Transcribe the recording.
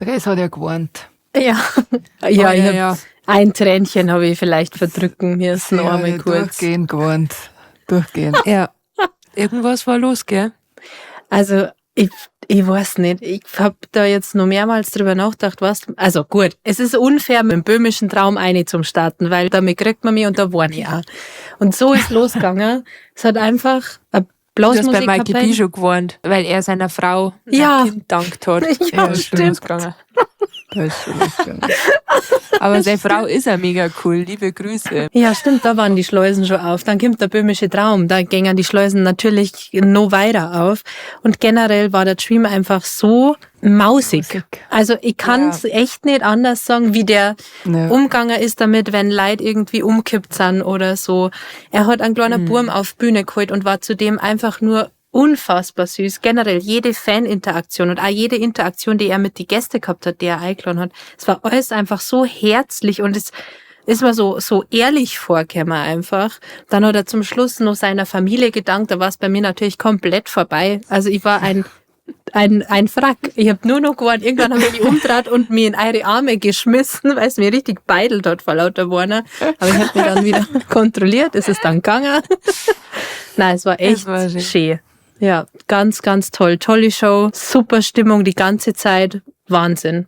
Therese hat ja geweint. Ja, Oh, ich hab ein Tränchen habe ich vielleicht verdrücken müssen, Sie hat einmal ja kurz. durchgehend geweint. Durchgehend. Ja. Irgendwas war los, gell? Also, ich weiß nicht. Ich hab da jetzt noch mehrmals drüber nachgedacht, was. Also gut, es ist unfair, mit dem Böhmischen Traum eine zum Starten, weil damit kriegt man mich und da warn ich auch. Und so ist losgegangen. Es hat einfach eine Du hast bei Michael B. Blasmusikkapelle. Schon gewarnt, weil er seiner Frau sein Kind dankt hat. Ja, Da ist schon stimmt. losgegangen. Da ist schon losgegangen. Aber seine Frau ist ja mega cool. Liebe Grüße. Ja, stimmt, da waren die Schleusen schon auf. Dann kommt der Böhmische Traum. Da gingen die Schleusen natürlich noch weiter auf. Und generell war der Dream einfach so mausig. Mausig. Also ich kann's echt nicht anders sagen, wie der umgegangen ist damit, wenn Leute irgendwie umkippt sind oder so. Er hat einen kleinen Burm auf Bühne geholt und war zudem einfach nur unfassbar süß. Generell jede Faninteraktion und auch jede Interaktion, die er mit die Gäste gehabt hat, die er eingeladen hat. Es war alles einfach so herzlich und es ist mir so, so ehrlich vorgekommen einfach. Dann hat er zum Schluss noch seiner Familie gedankt. Da war es bei mir natürlich komplett vorbei. Also ich war ein Wrack. Ich hab nur noch gewarnt. Irgendwann habe ich mich umgedreht und mir in eure Arme geschmissen, weil es mir richtig beidelt hat vor lauter Warner. Aber ich hab mich dann wieder kontrolliert. Es ist dann gegangen. Nein, es war echt Es war schön. schön. Ja, ganz, ganz toll. Tolle Show. Super Stimmung die ganze Zeit. Wahnsinn.